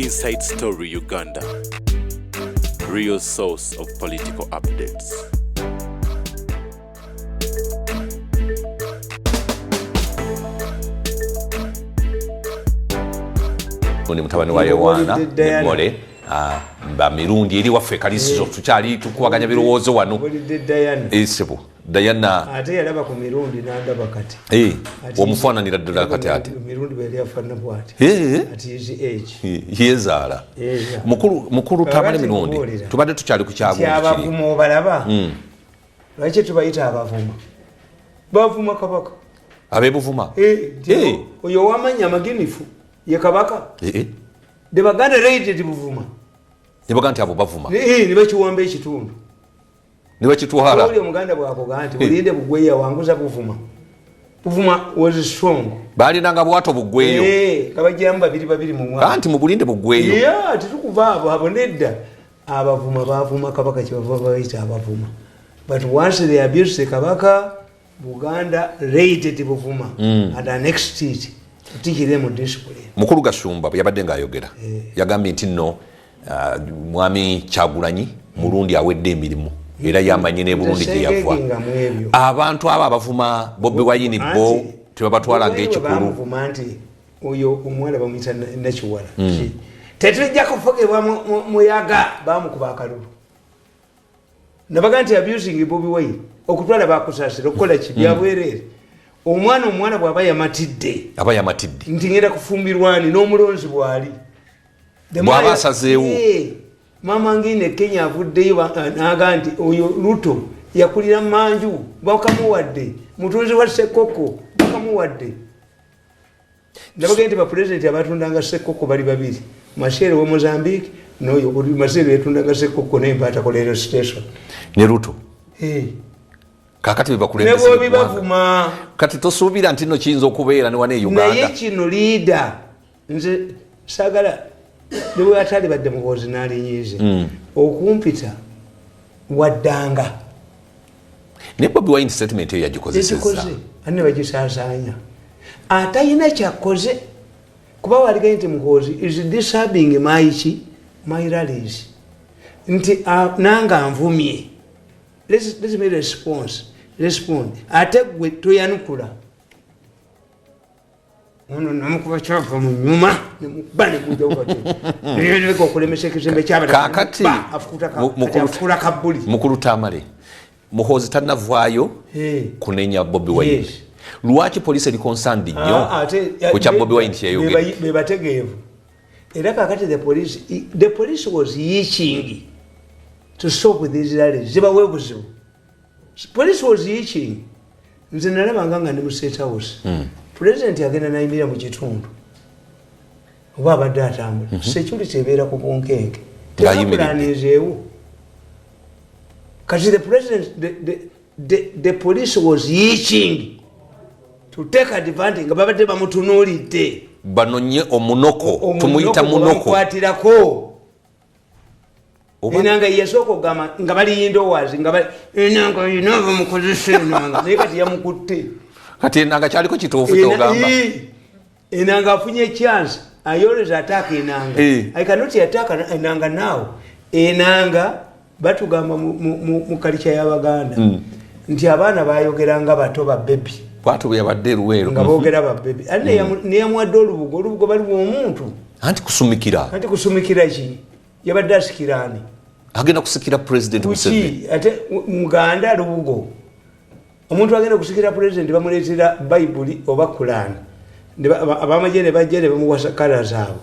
Inside Story Uganda, real source of political updates. Ni mutabani wa Yowaana ne Mole ba mirundi eri waffe Kalisizo, tukyali tukubaganya birowoozo wano. Esebo Diana ate yalaba ku mirundi n'andaba kati. Omufaananira ddala kati ate. Mirundi bwe yali afaanana bw'ati. Ati his age. Yezaala. Mukulu Tamale Mirundi tubadde tukyali ku kyagundi kiri. Abavuma obalaba. Lwaki tubayita abavuma? Bavuma Kabaka. Ab'ebuvuma? Oyo ow'amannya amaginifu ye Kabaka. The Baganda raided Buvuma. Ne bagamba nti abo bavuma. Ne bakiwamba ekitundu. Ne bakitwala. Oli Omuganda bw'akoga nti bulinde Bugweyo awanguza Buvuma. Buvuma was strong. Baalinanga bwato Bugweyo. Kabajjamu babiri babiri mu mwaka. Anti mu bulinde Bugweyo. Tetukuva abo nedda. Abavuma baavuma Kabaka kye bava bayita abavuma. But once they abused the Kabaka, Buganda raided Buvuma and annexed it. Tutikiremu discipline. Mukulu Gashumba bwe yabadde ng'ayogera yagambye nti nno mwami Kyagulanyi Murundi awedde emirimu era yamanye ne Burundi gye yava. Abantu abo abavuma Bobi Wine bo tebabatwala ng'ekikulu. Bamuvuma nti oyo omuwala bamuyita Nakiwala. Tetujja kufugebwa muyaga, bamukuba akalulu. Nabaga nti abusing Bobi Wine okutwala bakusasira okukola ki byabwereere. Omwana bw'aba yamatidde. Aba yamatidde. Nti ngenda kufumbirwani n'omulonzi bw'ali. Bw'aba asazeewo. Mama ngine Kenya avuddeyo n'aga nti oyo Ruto yakulira manju bakamuwadde, mutunzi wa Ssekoko bakamuwadde. Ndabaga nti bapulezidenti abatundanga Ssekoko bali babiri, Machel wa Mozambique n'oyo Machel yatundanga Ssekoko n'empaata ku rail station. Ne Ruto. Kakati bebakulembeze ne bibavuma. Kati tosuubira nti nno kiyinza okubeera ne wano e Uganda. Naye kino leader nze saagala ne bwe atali badde Muhoozi n'alinyiize okumpita waddanga. Ne Bobi Wine statement eyo yagikozesezza. Anne bagisaasaanya. Atayina kyakoze kuba waliganye nti Muhoozi is disturbing my rallies. Nti nanga anvumye. Let me respond. Ate gwe toyanukula. Ono namukuba kyava mu nyuma ne mukuba ne mujja wakati. Nileka okulemesa ekizimbe ky'abantu. Kakati afukula kabuli. Mukulu Tamale Muhoozi tannavaayo kunenya Bobi Wine. Lwaki poliisi eri concerned nnyo ku kya Bobi Wine kyeyayogedde? Be bategeevu. Era kakati the police was itching to stop these rallies. Zibawe buzibu. Police was itching. Nze nalabanga nga ndi mu State House. President agenda n'ayimirira mu kitundu. Oba abadde atambula. Security ebeera ku bunkenke. Tebapulanizeewo. Kati the president, the police was itching to take advantage nga babadde bamutunuulidde. Banonye omunoko, tumuyita munoko. Bamukwatirako. Enanga yasooka okugamba nga bali indoors, nga bali enanga yinova mukozesa enanga. Naye kati yamukutte. Kati enanga kyaliko kituufu ky'ogamba. Enanga afunye chance. I always attack enanga. I cannot attack enanga now. Enanga batugamba mu culture y'Abaganda nti abaana bayogeranga bato ba baby. Bw'atyo bwe yabadde Luweero. Nga boogera ba baby. Ate ne yamuwadde olubugo, olubugo baliwo omuntu. Anti kusumikira. Anti kusumikira ki? Yabadde asikiraani. Agenda kusikira President Museveni. Ate Muganda lubugo. Omuntu agenda kusikira President bamuleetera Bayibuli oba Kulaani. Abamagye ne bajja ne bamuwasa kala zaabwe.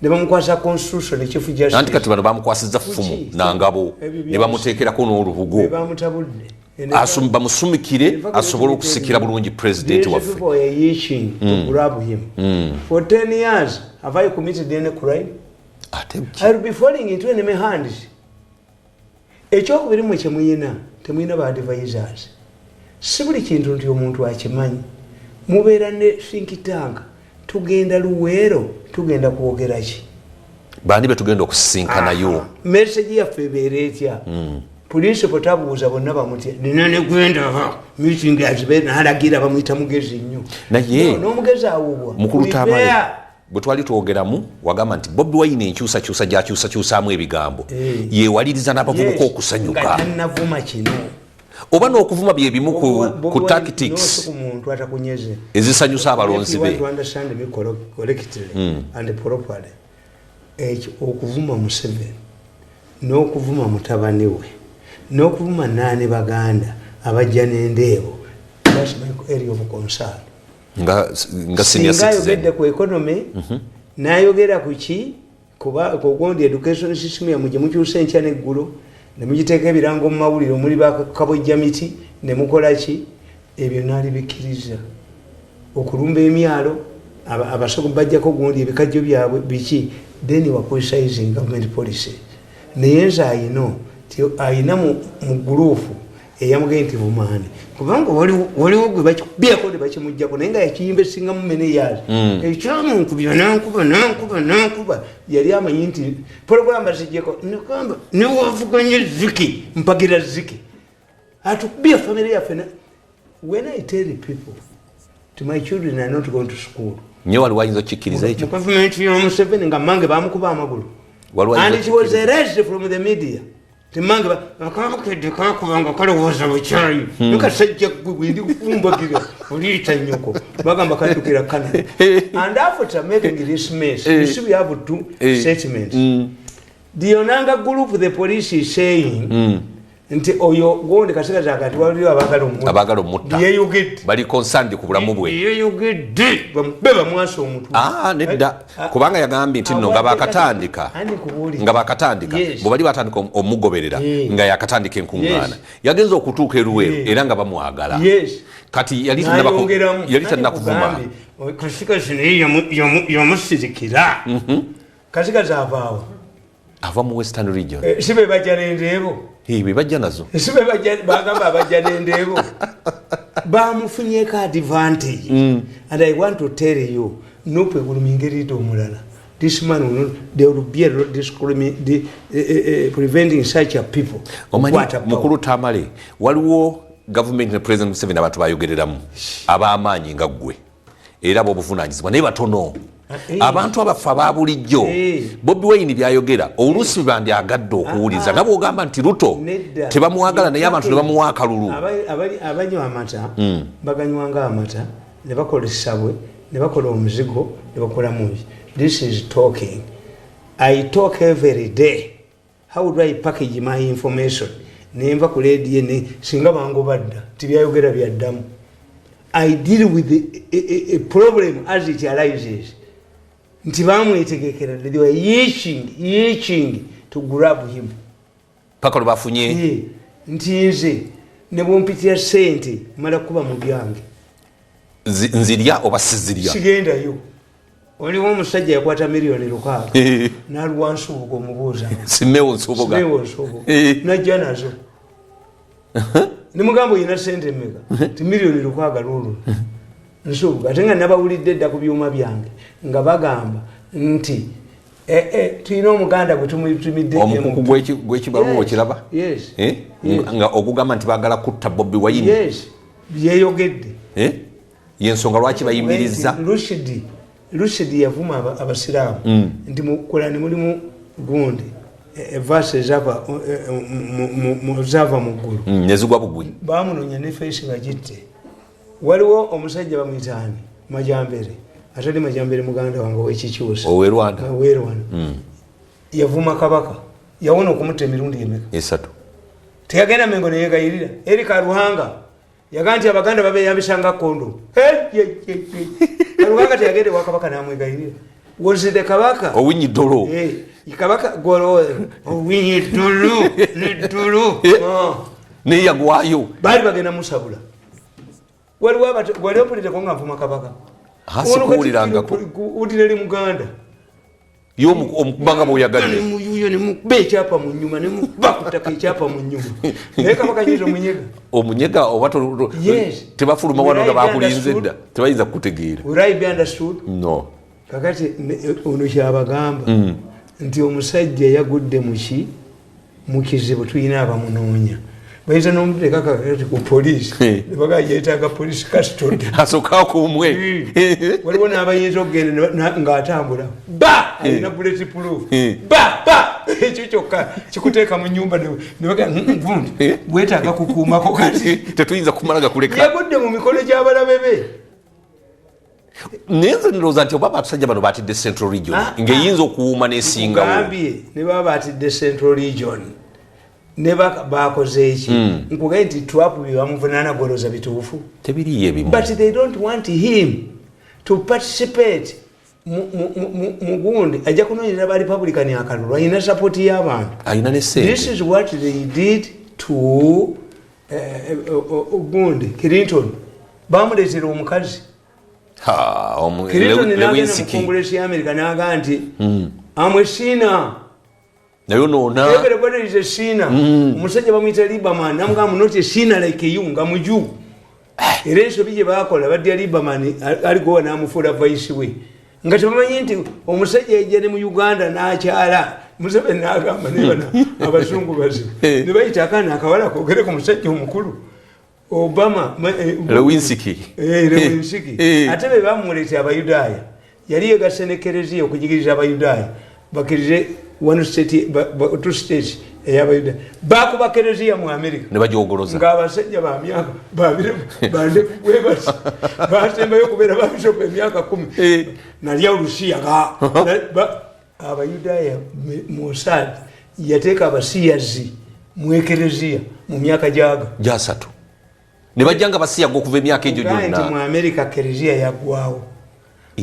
Ne bamukwasa constitution ne Chief Justice. Anti kati bano bamukwasizza ffumu na ngabo ne bamuteekerako n'olubugo. Ne bamutabudde. Bamusumikire asobole okusikira bulungi President waffe. People were itching to grab him. For 10 years have I committed any crime? I will be falling into enemy hands. Ekyokubiri mmwe kye muyina, temuyina ba advisors. Si buli kintu nti omuntu akimanyi. Mubeera ne think tank. Tugenda Luweero, tugenda kwogera ki? Baani be tugenda okusisinkanayo? Message yaffe ebeera etya? Poliisi bw'otabuuza bonna bamutya. Nina ne gwendaba meeting azibe n'alagira bamuyita mugezi nnyo. Naye n'omugezi awubwa. Mukulu Tamale. Bwe twali twogeramu, wagamba nti Bobi Wine enkyusakyusa gyakyusakyusaamu ebigambo yewaliriza n'abavubuka Yes, nga okusanyuka. Tannavuma kino. Oba n'okuvuma byebimu ku tactics ku muntu atakunyeze ezisanyusa abalonzi If you be. want to understand me correctly and properly, ekyo okuvuma Museveni n'okuvuma mutabani we n'okuvuma naani baganda abajja n'endeebo, that's my area of concern. Nga senior Singa ayogedde citizen. ku economy, n'ayogera ku ki, kuba kugundi education system yammwe gye mukyusa enkya n'eggulo ne mugiteeka ebirango mu mawulire omuli bakabojja miti ne mukola ki, ebyo naalibikkiriza. Okulumba emyalo, abasogo bajjako gundi ebikajjo byabwe biki, then wa criticizing government policy. Naye nze ayino ti ayina mu gurupu eyamugee nti vumaani, kubanga waliwo gwe bakikubyeko ne bakimugjako, naye nga yakiyimba esingamu many years. Ekyamunkubya nankuba nankuba nankuba, yali amanyi nti program bazijjeko, nagamba newavuganye Ziki, mpagira Ziki, atukubye family yaffe. When I tell people to my children are not going to school, Nyo wali wayinza okukikkiriza ekyo? Mu gavumenti ya Museveni nga mange bamukuba amagulu. Waliwo And ayinza it was okukikkiriza? erased from the media. Timange akakedde kakubanga kalowooza bukyayi, nikasajja gwe bwendi kukumbagira oliita nnyoko, bagamba kaddukira Canada. And after making this mess, you see, we have two statements. The Onanga group, the police is saying nti oyo gundi kasigaza akati waliwo abaagala omutta. Abaagala omutta. Yeyogedde. Bali concerned ku bulamu bwe. Yeyogedde, be bamwasa omutwe. Ah, nedda, kubanga yagambye nti nno nga bakatandika Andi nkubuulire. nga bakatandika, bwe bali batandika omugoberera, nga yakatandika enkuŋŋaana, yagenza okutuuka eruweru era nga bamwagala. Kati yali Nayongeramu. yali tannakuvuma. Nkugambye, Kasikazi naye yamusirikira. Kasikazi avaawo. Ava mu Western Region. Si be bajja n'endeebo? Eh, be bajja nazo. Si be bagamba abajja n'endeebo? Bamufunyeko advantage. And I want to tell you, NUP egulumya erida omulala. This man will not, there will be a lot preventing such a people Omanyi, okukwata power. mukulu Tamale, waliwo gavumenti ne President Museveni abantu bayogereramu ab'amaanyi nga ggwe era b'obuvunanyizibwa, naye batono. Abantu abaffe aba bulijjo, Bobi Wine byayogera oluusi bandyagadde okuwuliriza, nga bwogamba nti Ruto Nedda. tebamwagala, naye abantu ne bamuwa akalulu. Abanywa amata baganywanga amata ne bakola essabwe ne bakola omuzigo ne bakola muki. This is talking. I talk every day. How do I package my information? Nenva ku lediyo ne singa bangobadda tibyayogera byaddamu. I deal with a problem as it arises. Nti bamwetegekera, they were itching, itching to grab him. Paka lwe bafunye. Nti nze ne bwompitira sente mala kuba mu byange. Nzirya oba sizirya. Sigendayo. Waliwo omusajja yakwata miliyoni 6 n'aluwa Nsubuga, omubuuza. Simewo Nsubuga. Simewo Nsubuga. Najja nazo, nemugamba oyina sente mmeka? Ti miliyoni 6 lulu. Nsubuga, ate nga nabawulidde edda ku byuma byange nga bagamba nti tulina omuganda gwe tumutumidde. Omukuku gw'ekibaluwa. Okiraba? Yes. Eh? Yes. Nga ogugamba nti baagala kutta Bobi Wine. Yes, byeyogedde. Eh? Yensonga lwaki bayimiriza. Rushdie yavuma abasiraamu nti mu Kurani mulimu gundi verse ezava zava mu ggulu. Nezigwa bugwi. Bamunonya ne face bagitte. Waliwo omusajja bamuyitaani Majambere, atali Majambere muganda wange owekikyusa. Owe Rwanda. Owerwanda. Yavuma Kabaka, yawona okumutta emirundi emeka? Esatu. Teyagenda Mengo neyegayirira Erika Ruhanga, yagaa nti abaganda babeyambisanga kondo. Ruhanga teyagenda ewa Kabaka namwegayirira? Was the Kabaka Owinyi Dolo. Eh, Kabaka golo Owinyi Dolo ne Dolo. Neyagwayo. Baali bagenda musabula. Waliwo wali ompulireko nga nvuma Kabaka? Ah, sikuwulirangako. Udineri muganda. Ye omukubanga bweoyagadde. Nemuyuyo nemukuba ekyapa mu nyuma, nemukuba ku ttaka ekyapa mu nyuma, naye Kabaka nyinza omunyega? Omunyega oba Yes. tebafuluma wano nga Will I be bakulinze dda, understood? tebayinza kukutegeera. Will I be understood? No. Kakati ono kyabagamba nti omusajja yagudde muki, mu kizibu, tulina abamunoonya. Bayinza n'omuteeka kakati ku poliisi nebagaa yeetaaga poliisi custody asooka akuumwe. Waliwo n'abayinza okugenda ng'atambula ba alina bullet proof ba ba ekyo kyokka kikuteeka mu nyumba nebagaa gundi weetaaga kukuumako kati tetuyinza kumala gakuleka. Yagudde mu mikono gy'abalabe be. Naye nze ndowooza nti oba abasajja bano batidde Central Region ng'eyinza okuwuuma n'esingawo. Gambye ne baba batidde Central Region ne bakoze eki nkugambye nti Trump bye bamuvunaana goloza bituufu tebiriyo ebimu. But they don't want him to participate mu gundi ajja kunoonyerera ba Republican akalulu alina support y'abantu alina ne ssente. This is what they did to gundi Clinton. Bamuleetera omukazi Clinton n'agenda mu Congress ya America n'agamba nti amwe siina nayo noona everybody is a sinner. Omusajja bamuyita Lieberman namugamba not a sinner like you nga muju. Era ensobi gye baakola baddya Lieberman aligowa n'amufuula vice we nga tebamanyi nti omusajja yajja ne mu Uganda n'akyala Museveni n'agamba naye bano abazungu bazibu ne bayita akaana akawala koogere ku musajja omukulu Obama Lewinsky. Lewinsky ate be bamuleetera Abayudaaya yali yegasse ne Kereziya okujigiriza Abayudaaya bakkirize one state two states ey'Abayudaaya bakuba Kereziya mu America ne bagyogoloza ng'abasajja ba myaka babiri bandefu bwe bati basembayo okubeera babishopu emyaka 10 nalya olusiyaga. Abayudaaya Mossad yateeka abasiyazi mu Ekereziya mu myaka gyaga gyasatu ne bajja nga basiyaga okuva emyaka egyo gyonna. Nti mu America Kereziya yaggwawo.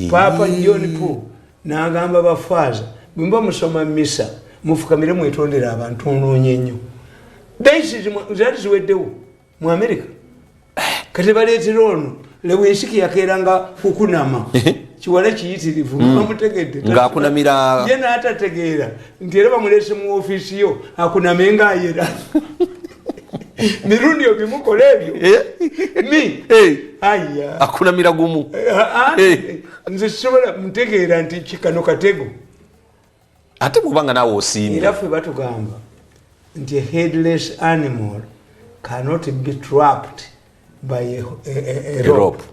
Papa John Paul n'agamba bafaaza bwe muba musoma misa mufukamire mwetondere abantu onoonye nnyo. Zaali ziweddewo mu America. Kati baleetera ono Lewinsky yakeeranga kukunama kiwala kiyitirivu bamutegedde ng'akunamira ye n'atategeera nti era bamuleese mu ofiisi yo akuname ng'ayera. Mirundi obimukola ebyo mi aya akunamira gumu. Nze sisobola mutegeera nti kikano katego. Ate bw'obanga naawe osiimye. Era ffe batugamba nti a headless animal cannot be trapped by a rope.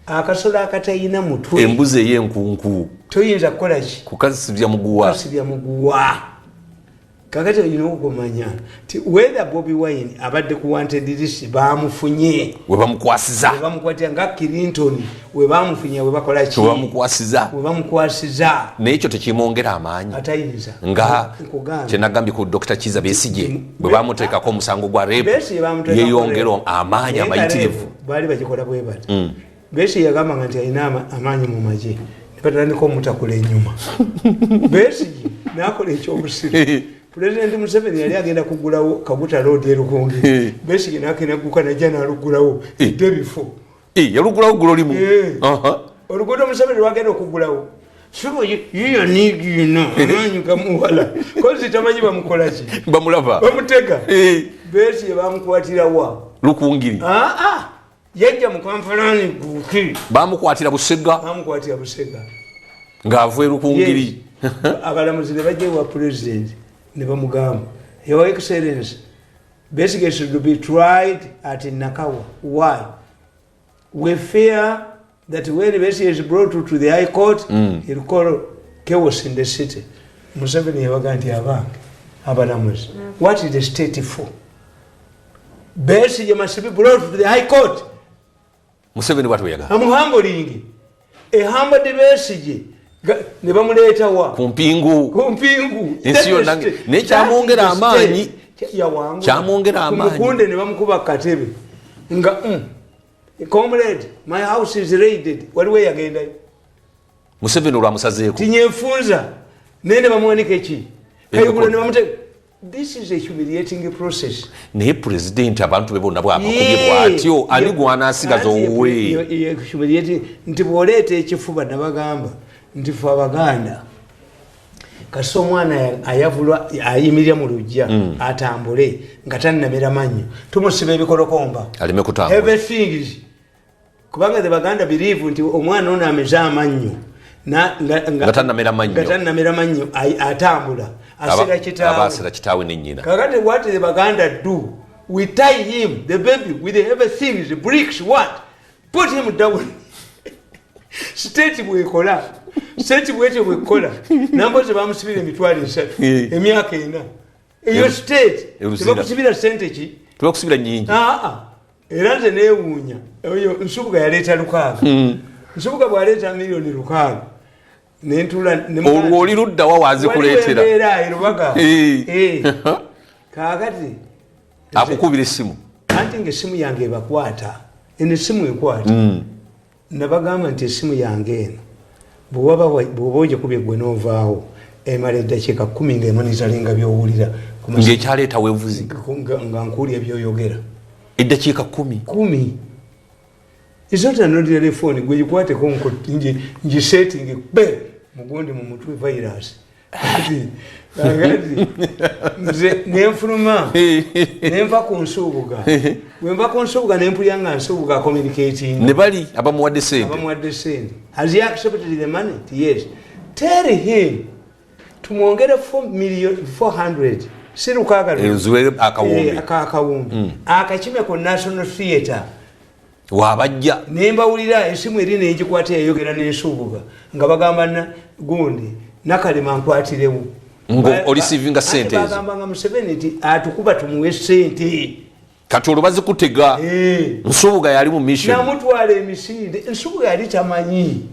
Akasolo akatayina mutwe. Embuzi ey'enkunku. Toyinza kukola ki? Kukasibya muguwa. Kukasibya muguwa. Kakati olina okumanya nti whether Bobi Wine abadde ku wanted list bamufunye. We bamukwasiza. We bamukwatira nga Clinton we bamufunye we bakola ki? We bamukwasiza. We bamukwasiza. Naye ekyo tekimwongera amaanyi. Atayinza. Nga kye nagambye ku Dr. Kiza Besigye bwe bamuteekako omusango gwa rape yeeyongera amaanyi amayitirivu. Baali bagikola bwe bati. Besigye yagamba nti alina amaanyi mu magye ne batandika omutakula ennyuma. Besigye n'akola ekyobusiru. President Museveni yali agenda kugulawo Kaguta Road e Rukungiri. Besigye n'agenda guka najja n'alugulawo the before. Yalugulawo ggulo limu. Oluguudo Museveni lwagenda okugulawo. Sibo yiyo niigino amaanyi gamuwala. Kozi tamanyi bamukola ki? Bamulaba. Bamutega. Besigye bamukwatira wa? Rukungiri. Yajja mu Kampala guki. Bamukwatira Busega. Bamukwatira Busega. Ng'ava e Rukungiri. Abalamuzi ne bajja ewa President ne bamugamba, Your Excellency, Besigye should be tried at Nakawa. Why? We fear that when Besigye is brought to the High Court, he'll call chaos in the city. Museveni yabaga nti abange abalamuzi, what is the state for? Besigye must be brought to the High Court. Museveni bw'atyo bwe yagamba. Amuhambulingi. Ehamba de Besigye ne bamuleeta wa? Ku mpingu. Ku mpingu. Ensi yonna naye kyamwongera amaanyi. Kyamwongera amaanyi. Kumukunde ne bamukuba katebe. Nga comrade, my house is raided. Waliwo yagendayo. Museveni olwamusazeeko. Tinyenfunza. Naye ne bamuwanika eki? Kayigula ne bamutega. This is a humiliating process. Naye president abantu be bonna bw'abakubye bw'atyo ani gw'anaasigaza owuwe? Humiliating nti bw'oleeta ekifuba nabagamba nti ffe Abaganda kasi omwana ayavulwa ayimirira mu luggya atambule nga tannamera mannyo tumusiba ebikolokomba aleme kutambula. Everything kubanga the Baganda believe nti omwana ono ameze amannyo nga tannamera mannyo atambula asera kitaawe. Aba asera kitaawe ne nnyina. Kakati what the Baganda do We tie him, the baby, with the heavy things, the bricks, what? Put him down. State bwekola, state bwetyo bwekola. Namboze bamusibira 300,000 emyaka 4. Eyo state tebakusibira sente ki? Tebakusibira nnyingi. Era nze neewuunya oyo Nsubuga yaleeta 6. Nsubuga bw'aleeta miliyoni 6 nentula olwo oli ludda wa wazikuleetera? Waliwo embeera e Lubaga. Kaakati akukubira essimu. Anti ng'essimu yange ebakwata, eno essimu ekwata. Nabagamba nti essimu yange eno bw'oba ogikubye gwe n'ovaawo emala eddakiika 10 ng'emonitalinga by'owulira. Ng'ekyaleeta weevuzi. Nga nkuwulira by'oyogera. Eddakiika 10? 10. It's not an ordinary phone. Gwe gikwateko ngisetting be mugundi mu mutwe virus. Kati nze nenfuluma nenva ku Nsubuga. Bwe nva ku Nsubuga nempulira nga Nsubuga communicating. Ne bali abamuwadde ssente. Abamuwadde ssente. Has he accepted the money? Yes. Tell him tumwongere 4,400,000. Si lukaaga Ziwere akawumbi. Akawumbi. Akakime ku National Theatre. Wabajja. Nembawulira esimu eri nengikwata eyogera n'Ensubuga nga bagamba na gundi Nakalema nkwatirewo. Ngo olisivinga ssente ezo. Bagamba nga Museveni nti atukuba tumuwe ssente. Kati olwo bazikutega. Nsubuga yali mu mission. Namutwala emisinde. Nsubuga yali tamanyi.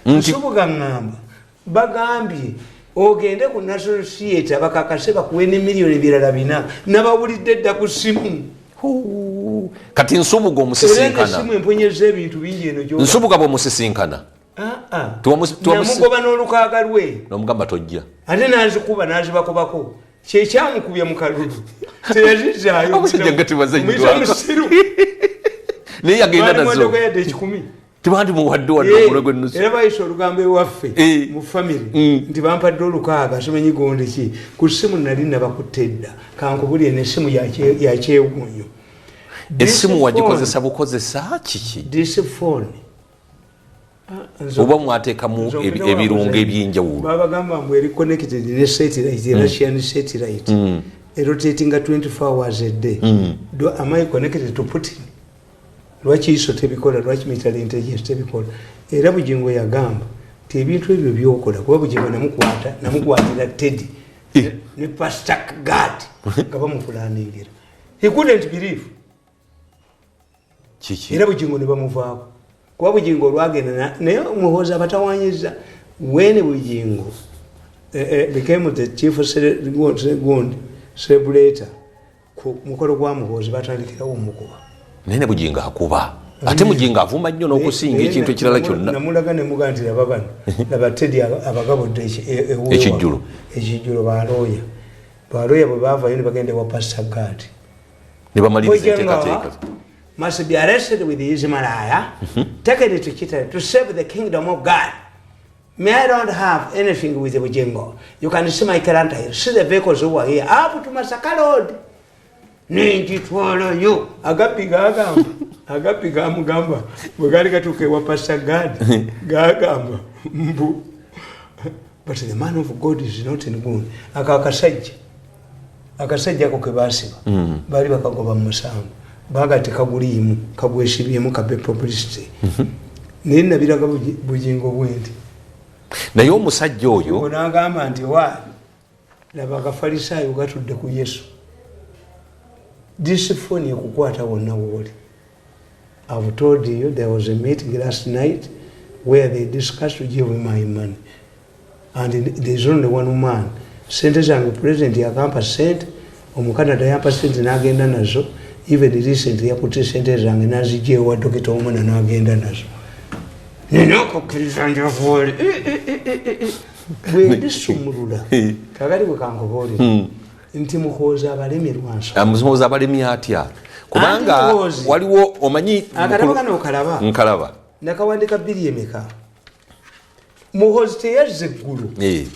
Nsubuga ngamba bagambye ogende ku National Theatre bakakase bakuwe ne miliyoni 400. Nabawulidde dda ku ssimu. Kati Nsubuga omusisinkana. Esimu emponyeza ebintu bingi eno gy'oba. Nsubuga bw'omusisinkana. Namugoba n'olukaaga lwe. N'omugamba tojja. Ate n'azikuba n'azibakobako. Kyekyamukubya mu kalulu. Teyazizaayo. Omusajja nga tebazannyirwako. Muyita musiru. Naye yagenda Baali nazo. muwadde yadde 1,000. Tebandimuwadde wadde omulwe gw'ennusu. Era bayise olugambo ewaffe mu family nti bampadde olukaaga simanyi gonde ki. Ku ssimu nali nabakutte dda. Kankubulire n'essimu ya kyewuunyo. Essimu wagikozesa bukozesa kiki? This phone. Oba mwateekamu ebirungo eby'enjawulo. Babagamba mbu eri connected ne satellite, Russian satellite. Erotating 24 hours a day. Am I connected to Putin? Lwaki ISO tebikola, lwaki military intelligence tebikola? Era Bugingo yagamba nti ebintu ebyo byokola, kuba Bugingo namukwatira Teddy ne Pastor Gad nga bamupulaningira. He couldn't believe. Kiki? Era Bugingo ne bamuvaako. Kuba Bugingo olwagenda naye Muhoozi abatawaanyizza. When Bugingo became the chief celebrator ku mukolo gwa Muhoozi batandikirawo omukuba. Naye ne Bugingo akuba. Ate Bugingo avuma nnyo n'okusinga ekintu ekirala kyonna. Namulaga ne mugaa nti laba bano, laba Teddy abagabudde ewuwe Ekijjulo. Ekijjulo balooya. Balooya bwe baavayo ne bagenda ewa Pastor Gad. Ne bamaliriza Bugingo enteekateeka. must be arrested with his malaya, taken to Kitale to save the kingdom of God. May I don't have anything with Bugingo. You can see my calendar here. See the vehicles who are here. Up to Masaka Road. Ninjitwalayo. Agapi gagamba. Agapi gamugamba. Bwe gaali gatuuka ewa Pastor Gad. Gagamba. Mbu. But the man of God is not in good. Aka akasajja. Akasajja ako ke baasiba. Baali bakagoba mu musango. Baga tekaguliimu, kagwesibyemu kabe publicity. Naye nabiraga Bugingo bwenti. Naye omusajja oyo Onagamba nti wa laba akafalisaayo gatudde ku Yesu. This phone ekukwata wonna w'oli. I've told you there was a meeting last night where they discussed to give my money. And there's only one man. Sente zange president yakampa sente, Omukanada yampa sente n'agenda nazo. Even recently yakutte sente zange n'azijja ewa Dokita Omwana n'agenda nazo. Nina okukkiriza njavuole. Bwe ndisumulula, kaakati bwe kankubuulira nti Muhoozi abalemerwa nsonga. Muhoozi abalemye atya? Kubanga Anti Muhoozi. waliwo omanyi Akatabo mukulu kano okalaba? Nkalaba. Nakawandika bbiri emeka. Muhoozi teyazza eggulu.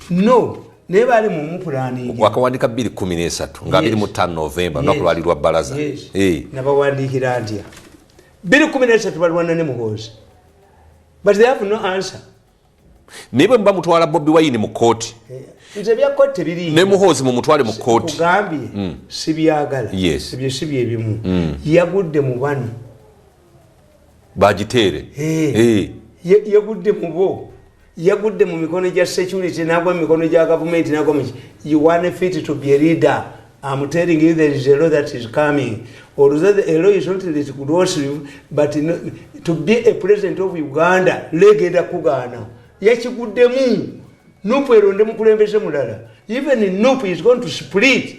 No, naye baali mu mupulaningi. Wakawandika bbiri kkumi n'esatu, nga abiri mu ttaano Novemba, lunaku lwali lwa bbalaza. Nabawandiikira ntya? Bbiri kkumi n'esatu balwana ne Muhoozi. But they have no answer. Naye bwe muba mutwala Bobi Wine mu kooti, nze bya kooti tebiri. Ne Muhoozi mumutwale mu kooti. Kugambye sibyagala. Ebyo si byebimu. Yagudde mu bano. Bagiteere. Yagudde mu bo, yagudde mu mikono gya security, nagwa mu mikono gya gavumenti, nagwa mu. You want fit to be a leader? I'm telling you, there is a law that is coming. Although the law is not grossly, but no, to be a president of Uganda, legenda kugaana. Yakiguddemu. NUP eronde mukulembeze mulala. Even NUP is going to split.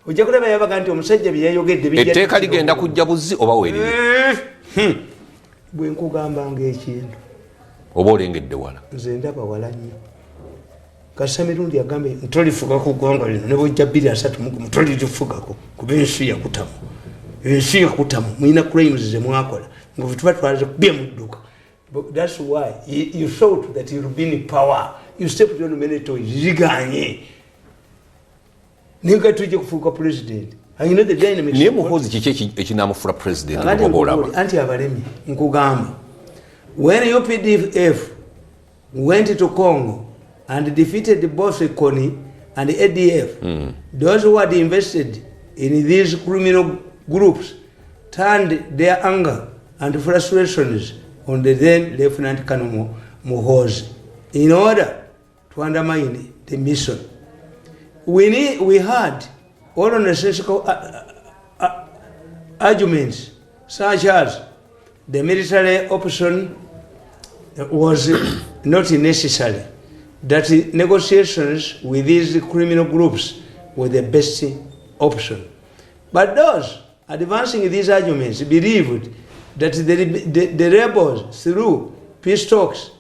Ojja kulaba yabaga nti omusajja bye yayogedde bijja. Etteeka ligenda kujja buzzi oba weeriri? Bwe nkugambanga ekintu, oba olengedde wala. Nze ndaba wala nnyo. Kasa mirundi agambe ntolifuga ku ggwanga lino ne bwojja 2031, tolirifugako kuba ensi yakutamu, ensi yakutamu. Mulina crimes ze mwakola nga ffe tuba twaze kubye mudduka. But that's why you thought that you'll be in power. You stepped on many toes. Ziganye ninga tujje kufuuka president. And you know the dynamics. Naye Muhoozi kiki ekinamufula president? Kakati oba olaba? Nkubuulire, anti abalemi nkugamba, when UPDF went to Congo and defeated both Kony and ADF, those who had invested in these criminal groups turned their anger and frustrations on the then Lieutenant Colonel Muhoozi in order to undermine the mission. We had all nonsensical arguments such as the military option was not necessary, that negotiations with these criminal groups were the best option. But those advancing these arguments believed that the rebels through peace talks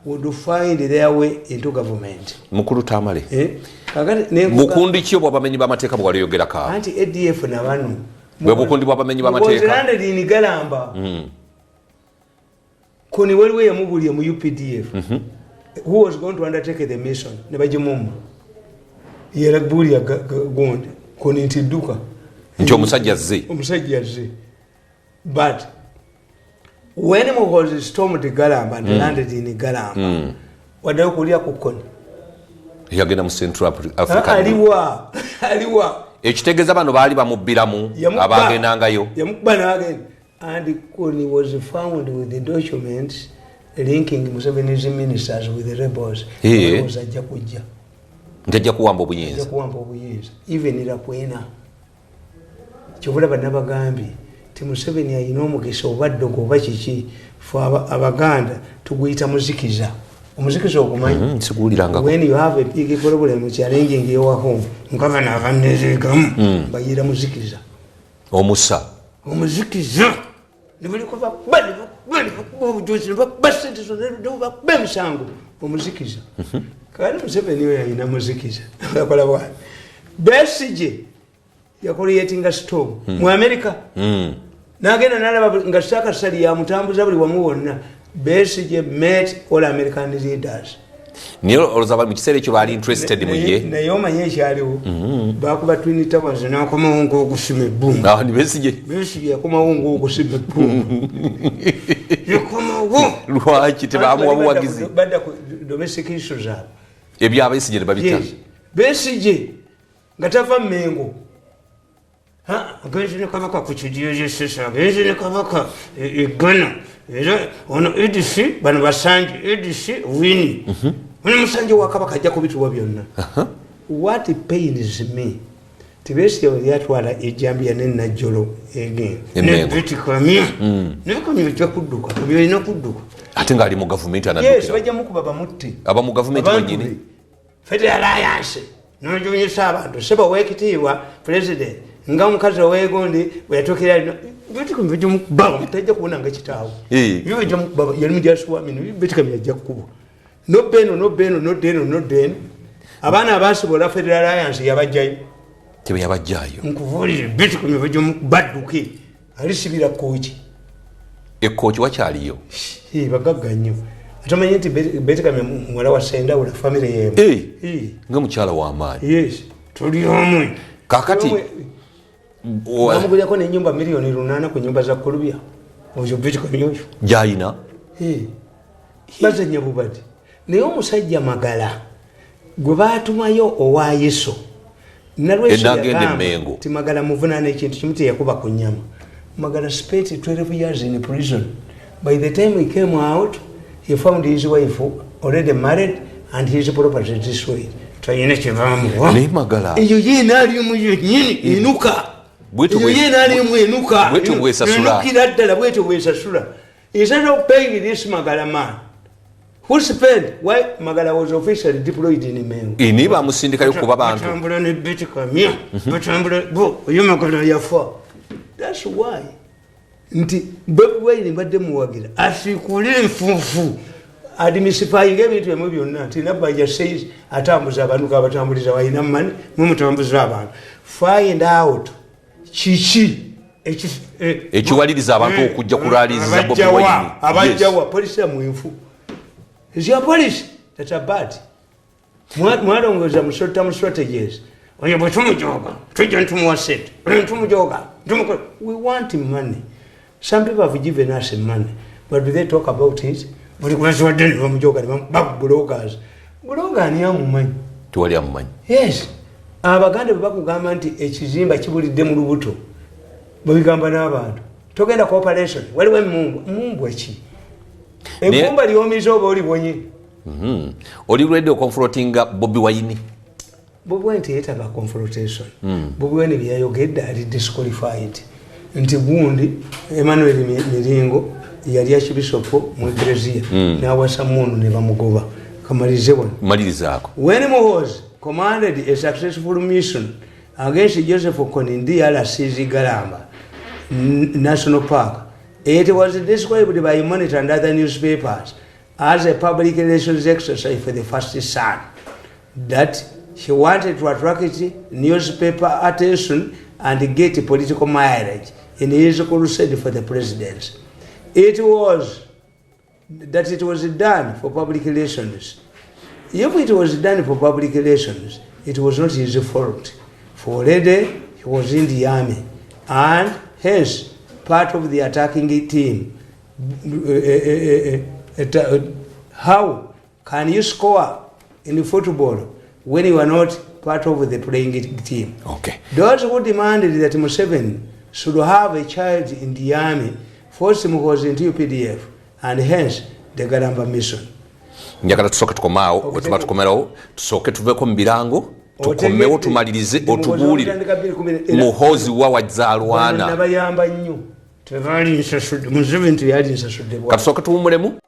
would find their way into government. Mukulu Tamale. Eh? Kakati nenkuga- Bukundi ki obwabamenyi b'amateeka bwe wali oyogerako awo? Anti ADF na bano. Bwe bukundi bw'abamenyi b'amateeka. Muhoozi landed in Galamba. Kony waliwo yamubulya mu UPDF who was going to undertake the mission ne bagimumma. Yalabulya gundi Kony nti dduka. Nti omusajja azze. Omusajja azze. But when Muhoozi stormed Galamba and landed in Galamba, waddayo kulya ku Kony. Yagenda mu Central Africa. Aliwa, aliwa. Ekitegeeza bano baali bamubbiramu abagendangayo. Yamukuba n'agenda. And Kony was found with the documents linking Museveni's ministers with the rebels. Alowooza ajja kujja. Nti ajja kuwamba obuyinza. Ajja kuwamba obuyinza. Even Lakwena. Kyobulaba nabagambye ti Museveni alina omukisa oba ddogo oba kiki, ffe Abaganda tuguyita muzikiza. Omuzikiza ogumanyi? Siguwulirangako. When you have a big problem challenging your home, nkava navanezegamu, bayira muzikiza. Omusa. Omuzikiza. Ne baliko bakuba, ne bakuba, ne bakuba obujuzi, ne bakuba ssente zonna, ne bakuba emisango. Omuzikiza. Kakati Museveni oyo alina muzikiza. Akola bw'ati. Besigye yakuliyetinga storm mu America. N'agenda n'alaba nga Saakasali yamutambuza buli wamu wonna. Besigye met all American leaders. Naye olowooza mu kiseera ekyo baali interested mu ye? Naye omanye ekyaliwo. Baakuba Twin Towers n'akomawo ng'ogusima ebbumba. Ni Besigye. Besigye yakomawo ng'ogusima ebbumba. Yakomawo. Lwaki tebamuwa buwagizi? Badda ku domestic issues abo. Ebya Besigye ne babita. Yes. Besigye nga tava Mmengo. Ha, agenze ne Kabaka ku kidiyo gy'Essese, agenze ne Kabaka e Ghana. Era ono ADC, bano basanje, ADC Winnie. Ono musanje wa Kabaka ajja kubituwa byonna. What pains me, ti Besigye bwe yatwala ejjambiya ne Najjolo egenda. Emmengo. Ne Betty Kamya. Ne Kamya ajja kudduka, Kamya alina kudduka. Ate ng'ali mu gavumenti anaddukira. Yes, bajja mukuba bamutte. Aba mu gavumenti Abantu bennyini. be. Federal Alliance. N'ojunyisa abantu. Ssebo ow'ekitiibwa, President, nga omukazi ow'egundi bwe yatuukira alina, Betty Kamya bajja mukuba, tajja kuwona nga kitaawe. Ye bajja mukuba, yali mujaasi wa Amini, Betty Kamya ajja kukubwa. No Beno, no Beno, no Deno, no Deno. Abaana abaasibola Federal Alliance yabajjayo. Tebe yabajjayo. Nkubuulire, Betty Kamya bajja mukuba adduke. Alisibira kkooki. Ekkooki wakyaliyo? Bagagga nnyo. Ate omanyi nti Betty Kamya muwala wa Sendawula, famire y'emu. Nga mukyala w'amaanyi. Yes, tuli omu. Kaakati, Tuli omu. Bamugulirako n'ennyumba miliyoni 8 ku nnyumba za Kulubya. Oyo Betty Kamya oyo. Gy'alina? Bazannya bubadi. Naye omusajja Magala gwe baatumayo owa ISO, nalweso N'agenda yagamba e Mmengo. ti Magala muvunaana ekintu kimu, teyakuba ku nyama. Magala spent 12 years in prison. By the time he came out, he found his wife already married and his property destroyed. Talina kyebamuwa. Naye Magala- Eyo yenaalimu yenyini enuka. Bwetyo Eyo yenaalimu enuka. Bwetyo bwesasula. Enukira ddala, bwetyo bwesasula. Instead of paying this Magala man who spent, why Magala was officially deployed in Mengo. Naye bamusindikayo kuba bantu. Batambula ne Betty Kamya, batambula bo. Oyo Magala yafa. That's why nti Bobi Wine mbadde muwagira asiikule enfuufu, ademystifyinga ebintu ebyo byonna, nti Nabbanja says atambuza abantu, kabatambuliza walina mani, mumutambuza abantu. Find out kiki Ekiwaliriza abantu okujja kulwaliriza Bobi Abajjawa, Wine. abajjawa polisi yamwenfu is your policy that are bad. Mwalongooza mu short term strategies. Oyo bwe tumujoga tujja ntumuwa sente, oyo ntumujoga ntumukola. We want money. Some people have given us money, but do they talk about it? Buli gweziwadde ne bamujoga ne bloggers. Blogger ani amumanyi? Tewali amumanyi. Yes, Abaganda bwe bakugamba nti ekizimba kibulidde mu lubuto, bwebigamba n'abantu togenda ku operation, waliwo emumbwa. Mumbwa ki? Eggumba lyomiza oba olibonye? Oli ready oconfrontinga Bobi Wine? Bobi Wine teyetaaga confrontation. Bobi Wine byeyayogedde ali disqualified, nti gundi Emmanuel Miringo yali akibisopo mu Ekereziya n'awasa munu ne bamugoba. Kamalize wano. Malirizaako. When Muhoozi commanded a successful mission against Joseph Kony in DRC's Garamba National Park, it was described by Monitor and other newspapers as a public relations exercise for the first son, that he wanted to attract newspaper attention and get political mileage in his crusade for the presidency. It was that it was done for public relations. If it was done for public relations, it was not his fault. For already he was in the army and hence part of the attacking team. How can you score in football when you are not part of the playing team? Okay. Those who demanded that Museveni should have a child in the army forced him was into UPDF and hence the Garamba mission. Njagala tusooke tukomaawo wetuba tukomerawo, tusooke tuveeko mu birango, tukomewo tumalirize, otubuulire Muhoozi wa wazaalwana. Nabayamba nnyo, tebali nsasudde. Museveni teyali nsasudde. Katusooke tuwumulemu.